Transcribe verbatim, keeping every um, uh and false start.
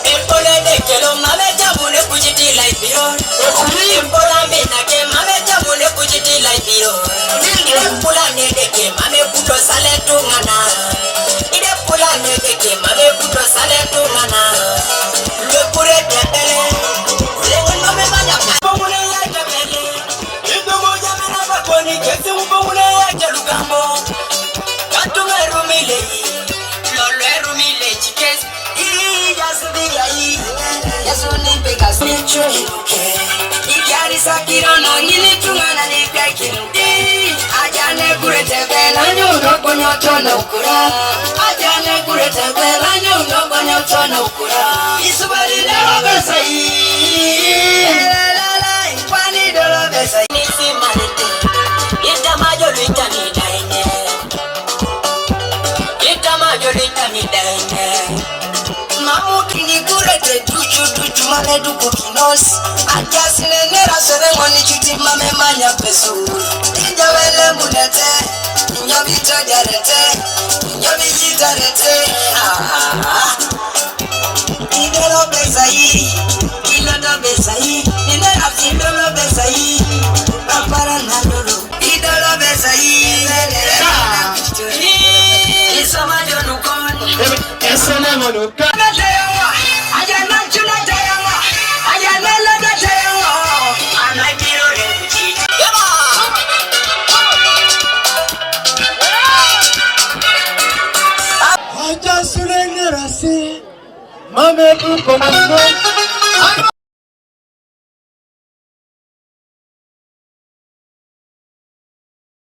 Epole de kelo mame jabu ne kujiti lai biro. Epola me na ke mame jabu ne kujiti lai biro. Epula ne de ke mame kuto sale tungana. Ide pula ne de ke mame kuto sale tungana. Le kure de pele. Le mame manya. Pongule ya de pele. Idomo jamina bakoni kesi upongule ya de lugambo. Katunga rumile. Lolo rumile chikesi. Ii, Yesu di ya ii. Yesu ni peka si chwe. Ikiari sakiro no nini tunga na ni pekinu. Ii, ajane kure tebe na nyu no konyo tono kura. Ajane kure tebe na nyu no konyo tono kura. Isubari na robe sai. La la la, ipani dolo be sai. Nisi marite. Ita majo luita ni daine. Ita majo luita ni daine. Mamu kini kure te duchu duchu mame duku kinos. Aja sine nera sere moni chuti mame manya pesu. Inja wele munete. Inja bito jarete. Inja bijita rete. Ah, ah, ah. Idolo besai. Ilodo besai. Inera idolo besai. Papara na lolo. Idolo besai. Isoma jonukon. Ese na mono ka. Aja sulenge rase. Mame tu kono.